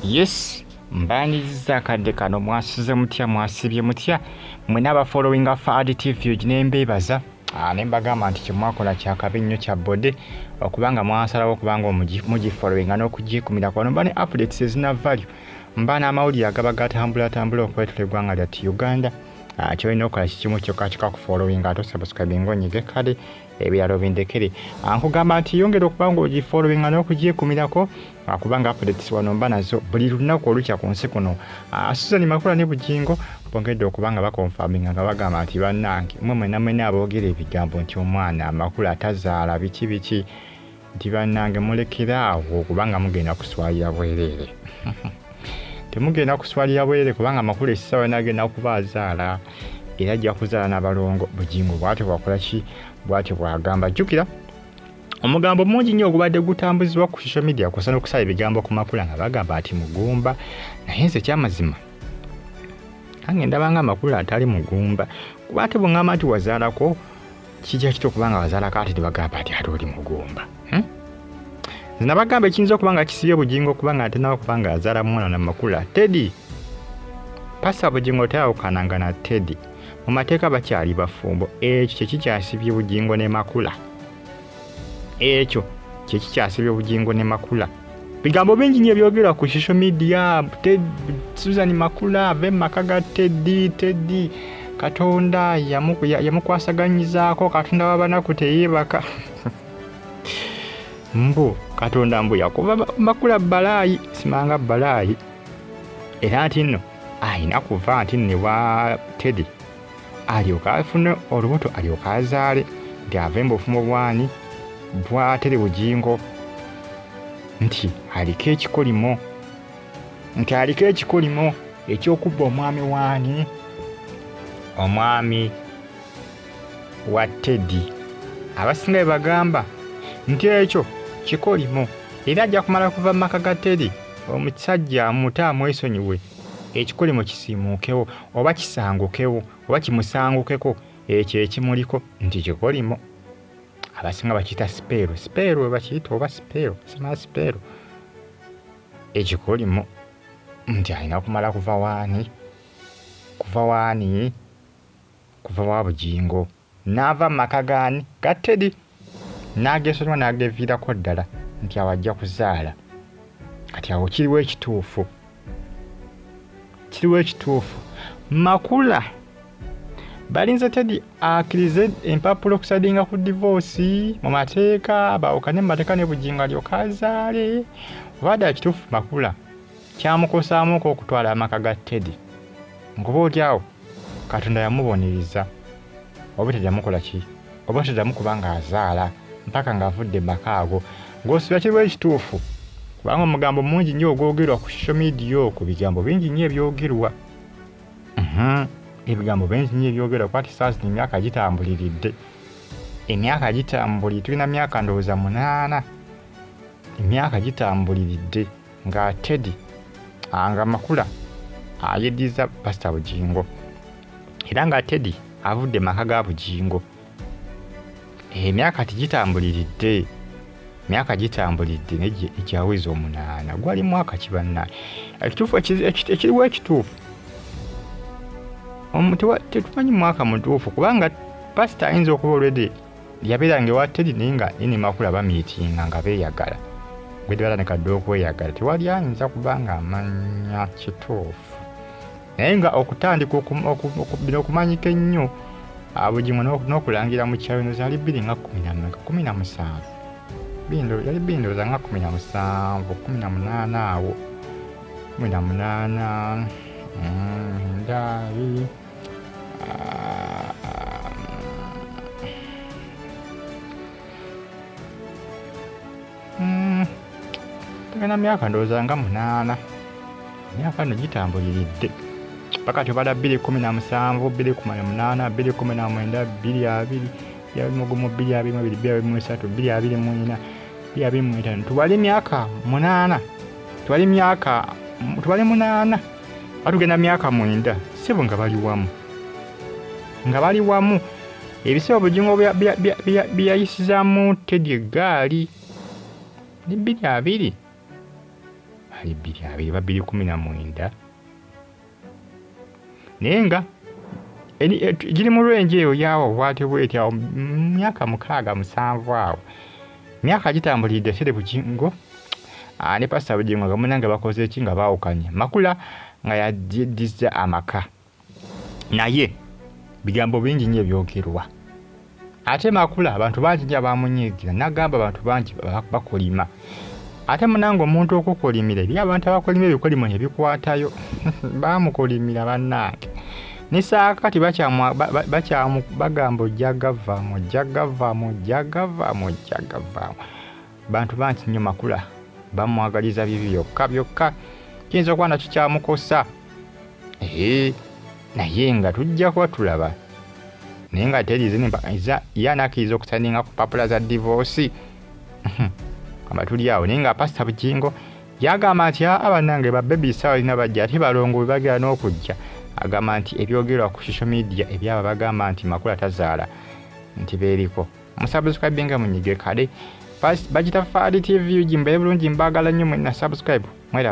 Yes, mbaniriza akadde kano. Mwasuze mutya? Mwasibye mutya mwena abafollowinga Fahad TV? Nembeebaza ne mbagamba nti kyemwakola kyakabi nnyo, kya bode okubanga mwasalawo okubanga mugifollowinga n'okugikumira kwano. Mba ne updates ezina value, mba n'amawulire agaba gatambulatambula okwetula eggwanga lyattu Uganda. Kyolina okukola kikimu kyokka, kika kufollowinga ate osubscribinga, onyige kale ebirala obindekere. Nkugamba nti yongera okuba nga ogifollowinga n'okugyekumirako, kubanga updates wano mba nazo buli lunaku olukya ku nsi kuno. Susan Makula ne Bugingo bongedde okuba nga baconfirminga, nga bagamba nti bannange mwe mwena mwena aboogera ebigambo nti omwana Makula tazaala biki biki, nti bannange mulekeraawo, kubanga mugenda kuswalira bwereere. Temugenda kuswalira bwereere, kubanga Makula essaawa nagenda kuba azaala, era ajja kuzaala n'abalongo. Bugingo bwatyo bwakola ki, bwatyo bwagamba. Jjukira omugambo mungi nnyo ogubadde gutambuzibwa ku social media kusa n'okusala ebigambo ku Makula, nga bagamba nti mugumba. Naye nze kyamazima nange ndabanga Amakula atali mugumba, kuba ate bweŋŋamba nti wazaalako, kijja kitya okuba nga wazaalako ate tebagamba nti ate oli mugumba, Nze nabagamba ekiyinza okuba nga kisibye Bugingo okuba nga atenaba kuba nga azaala mwana na Makula, Teddy, Pastor Bugingo tayawukananga na Teddy mu mateeka, bakyali bafumbo. Ekyo kyekikyasibye Bugingo ne Makula. Ekyo kyekikyasibye Bugingo ne Makula. Bigambo bingi nnyo ebyogerwa ku social media: Susan Makula ave mu maka ga Teddy, Teddy Katonda yamukwasaganyizaako, Katonda w'abanaku teyeebaka, mbu Katonda mbu yakuba Makula balaayi, simanga balaayi, era nti nno ayina kuva nti nne wa Teddy alyoke afune olubuto, alyoke azaale, nti ave mu bufumbo bwani, bwa Teddy Bugingo, nti aliko ekikolimo, nti aliko ekikolimo ekyokubba omwami waani, omwami wa Teddy. Abasinga bwe bagamba nti ekyo kikolimo, era ajja kumala kuva mu maka ga Teddy, omusajja amuto amwesonyiwe, ekikolimo kisiimuukewo oba kisangukewo oba kimusangukeko, ekyo ekimuliko nti kikolimo. Abasinga bakiyita spell, spell we bakiyita oba spell, simala spell, ekikolimo, nti alina kumala kuva waani, kuva waani, kuva wa Bugingo, n'ava mu maka gaani, ga Teddy, n'agesonyiwa n'ageviirako ddala, nti awo ajja kuzaala. Kati awo kiriwo ekituufu, kiriwo ekituufu? Makula balinze Teddy akkirize empapula okusigninga ku divorce mu mateeka, baawukane mu mateeka ne Bugingo, alyoke azaale, oba ddala kituufu Makula kyamukosaamuko okutwala amaka ga Teddy, nkuba oli awo Katonda yamubonereza, oba teyamukola ki, oba teddamu kuba ng'azaala mpaka ng'avudde mu maka ago ng'osubira kiriwo ekituufu? Kubanga omugambo mungi nnyo ogwogerwa ku social media okwo, bigambo bingi nnyo ebyogerwa. Ebigambo bingi nnyo ebyogerwa, kuba ti saa zino emyaka gitambuliridde, emyaka gitambulire, tulina myaka ndowooza 8, emyaka gitambuliridde nga Teddy, nga Makula ayeddiza Pasita Bugingo, era nga Teddy avudde mu maka ga Bugingo. Emyaka tigitambuliridde, emyaka gitambuliridde, naye egyaweza 8 gwali mwaka kibanna. Ekituufu ekiriwo ekituufu tetumanyi mwaka mutuufu, kubanga pasita ayinza okuba already yabeeranga ewa Teddy, naye nga ye ne Makula bameetinga nga beeyagala, gwedde batandika dde okweyagala, tewali ayinza kuba nga amanya kituufu. Naye nga okutandika bino okumanyika ennyo, Bugingo n'okulangira mu kyalo eno zaali bbiri nga kumi na mmeka, 17, yali bbiri ndowooza nga 17, 18 awo, 18, ndabi tugenda myaka ndowooza nga 8, emyaka nno gitambuliridde paka tubala 2017, 2018, 2019, 2020, 2021, 2022, 2023, 2024, 2025, tubale emyaka 8, tubale emyaka, tubale 8, batugenda myaka 9 sebo nga bali wamu, nga bali wamu. Ebiseera Obugingo byeyayisizaamu Teddy eggaali ni 2020. Zaali 2020 ba 2019, naye nga giri mu lwenje eyo yaawo bwatyo bweti awo myaka 6 7 awo myaka gitambulidde sere Bugingo ne Pastor Bugingo nga munange bakoze ki nga baawukanye. Makula nga yaddiza amaka, naye bigambo bingi nnyo ebyogerwa. Ate Makula abantu bangi nnyo abamunyiigira, n'agamba abantu bangi bakolima. Ate munange omuntu okukolimira eri abantu abakolima ebikolimo ne bikwatayo baamukolimira bannange. Ne saakati bakyamu bagamba ojja gavaamu, ojja gavaamu, ojja gavaamu, ojja gavaamu. Bantu bangi nnyo Makula bamwagaliza bibi byokka byokka, kiyinza okuba nakyo kyamukosa. Naye nga tujja kuba tulaba, naye nga terize ye anakkiriza okusaninga ku papula za divorce aba tuli awo. Naye nga Pastor Bugingo yagamba nti bannange ba baby sawa lina bajja ate balongo bwe bagera n'okujja. Agamba nti ebyogerwa ku social media ebyaba bagamba nti Makula tazaala nti beeriko. Musubscribinga munyige kale bagita Fuad TV, mbeere bulungi, mbaagala nnyo mwenna, subscribe mweraba.